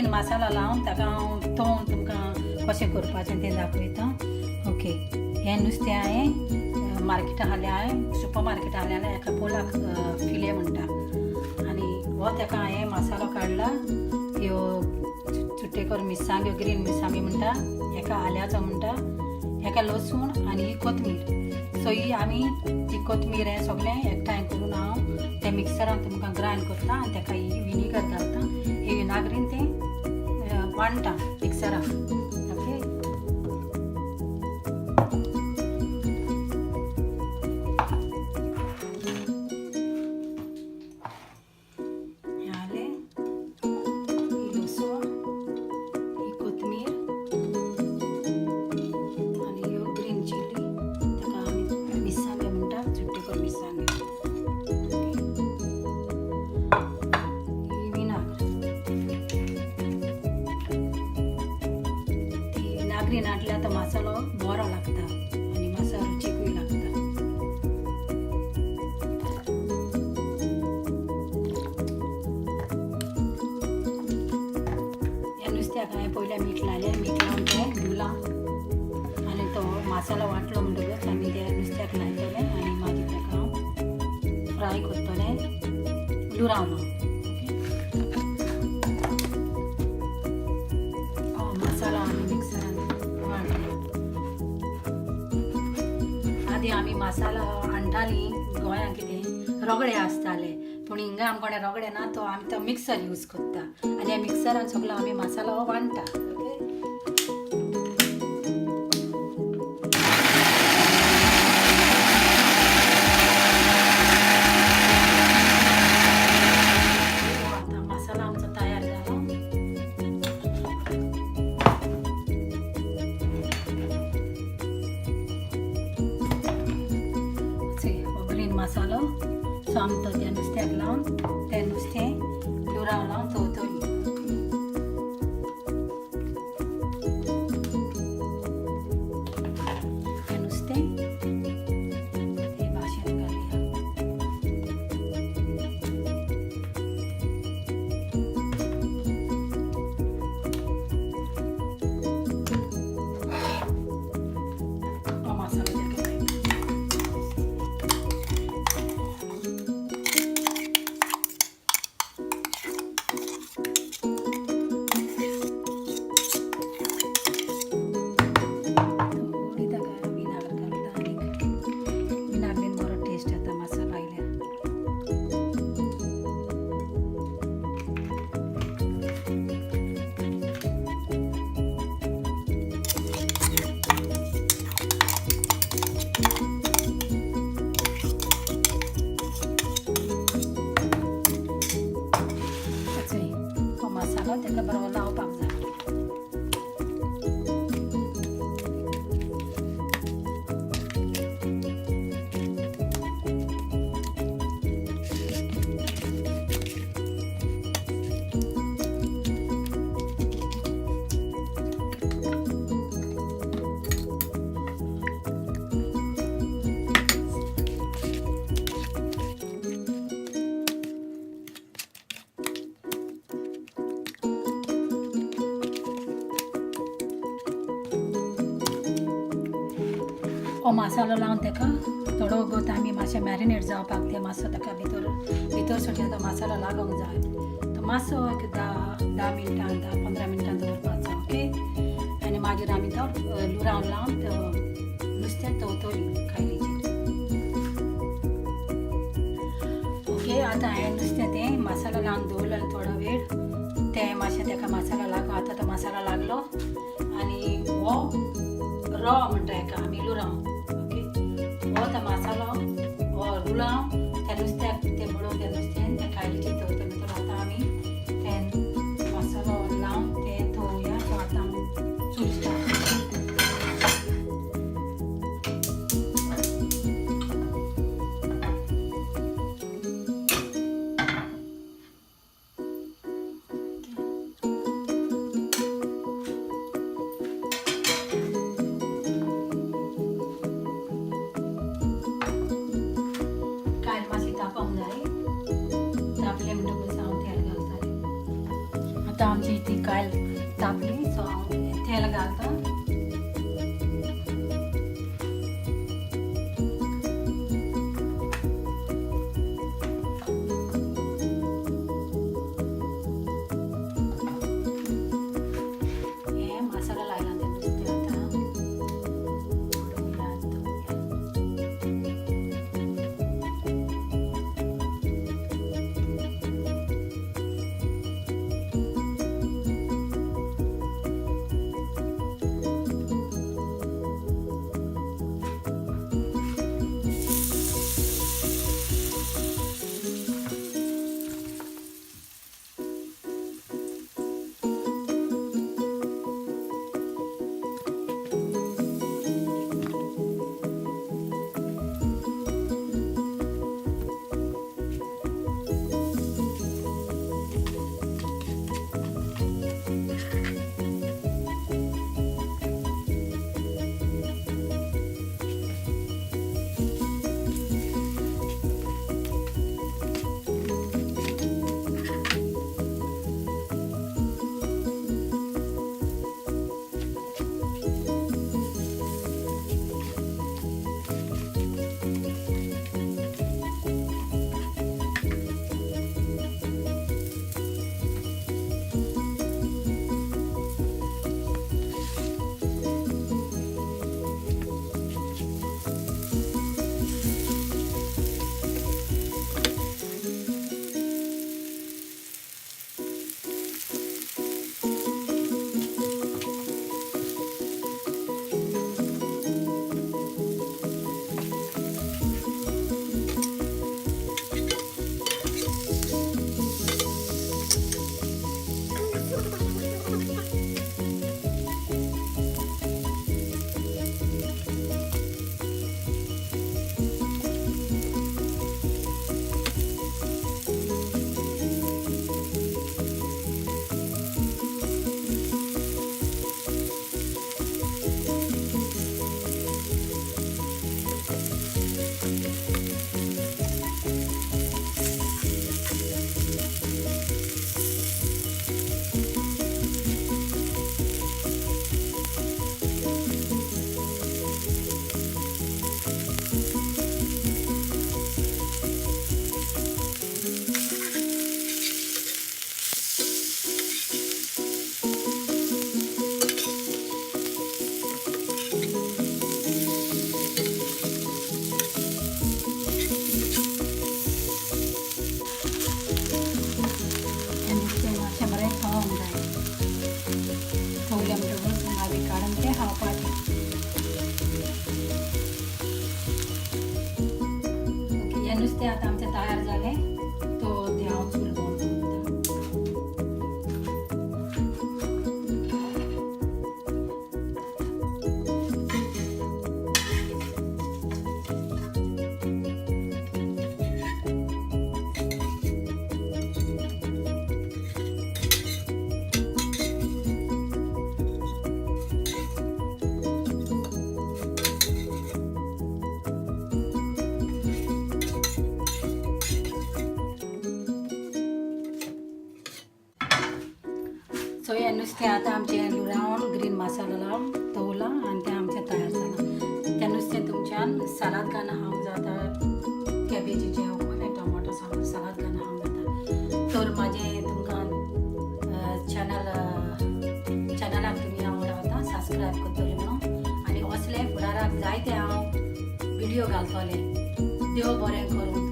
Green masala लावन ताका हांव तोवन तुमकां कशें करपाचें तें दाखयता. ओके, हें नुस्तें हांवें मार्केटान हाडलें, हांवें सुपर मार्केटान हाडलें हेका पोलाक फिले म्हणटा. आनी हो ताका हांवें मसालो काडला, ह्यो चुट्टेकर मिरसांग्यो ग्रीन मिरसांगी म्हणटा, हेका आल्याचो म्हणटा, हेका लसूण आनी ही कोथमीर. सो ही आमी ती कोथमीर हें सगळें एकठांय करून हांव तें मिक्सरान तुमकां ग्रायंड करता आनी ताका ही विनेगर घालता, ही विनागरीन तें वांट्टा मिक्सरान. ओके, हें आलें, ही लसूण, ही कोथमीर आनी ह्यो ग्रीन चिली, ताका आमी मिरसांग्यो म्हणटा, चुट्टेकर मिरसांग्यो. ही विनाग्र, ती विनागरी नाटल्यार तो मसालो बरो लागता आनी मातसो रुचीकूय लागता. ह्या नुस्त्याक हांवें पयलें मीठ लायलें, मीठ लावन तें धुलां आनी तो मसालो वांटलो म्हणटकच आमी त्या नुस्त्याक लायतले आनी मागीर ताका हांव फ्राय करतलें लुरांव लावन. हो मसालो आमी मिक्सरान वांटलो. आदी आमी मसालो हाडटालीं गोंयांत, कितें रगडे आसताले, पूण हिंगा आमकोडे रगडे ना, तो आमी तो मिक्सर यूज करता आनी ह्या मिक्सरान सगळो आमी मसालो वांट्टा. ओके, आतां मसाला आमचो तयार जालो. हो ग्रीन मसालो, सो आमी तो त्या नुस्त्याक लावन तें नुस्तें लुरांव लावन तवतली. हें नुस्तें हे भाशेन घालया. हो मसालो ताका लायता. थोडी ताका विनागर घालता आनीक विनागरीन बरो टेस्ट येता मसालो आयल्यार. चोय, हो मसालो ताका बरो लावपाक जाय. हो मसालो लावन ताका थोडो वगत आमी मातशें मॅरिनेट जावपाक तें मातसो ताका भितर भितर सुटल्यार तो मसालो लागूंक जाय. तो मातसो एक 10 मिनटां, 10-15 मिनटां दवरपाचो. ओके, आनी मागीर आमी तो लुरांव लावन तो नुस्तें तवतली कायलीचेर. ओके, आतां हांवें नुस्तें तें मसालो लावन दवरलें थोडो वेळ, तें मातशें ताका मसालो लागो. आतां तो मसालो लागलो आनी हो रॉ म्हणटा हेका आमी लुरांव. ओके, हो तो मसालो हो रुलांव त्या नुस्त्याक तें बुडोवन त्या नुस्त्यान त्या कायलीचेर दवरतले. तर आतां आमी तें मसालो लावन तें तळुया. सो आतां आमी चूल स्टार्ट करया. कायल मातशी तापोंक आतां आमची ती कायल तापली, सो हांव तेल घालता. हे मसाला लायला ते नुस्तें आतां उडोवया दवरुया. हें नुस्तें मातशें बरें थवोंक जाय. थवलें म्हणटकूच मागीर काडून तें खावपाचें. ओके, हें नुस्तें आतां आमचें तयार जालें. तो तें हांव चूल बंद करता. सो हें नुस्तें आतां आमचें लुरावन ग्रीन मसालो लावन दवरलां आनी तें आमचें तयार जालां. तें नुस्तें तुमच्यान सालाद घालून खावंक जाता, कॅबेजीचें वा टोमाटो सालाद घालून खावंक जाता. तर म्हाजें तुमकां चॅनलाक तुमी हांव रावता सबस्क्रायब करतले म्हणून आनी असले फुडाराक जायते हांव विडियो घालतलें. देव बरें करूं.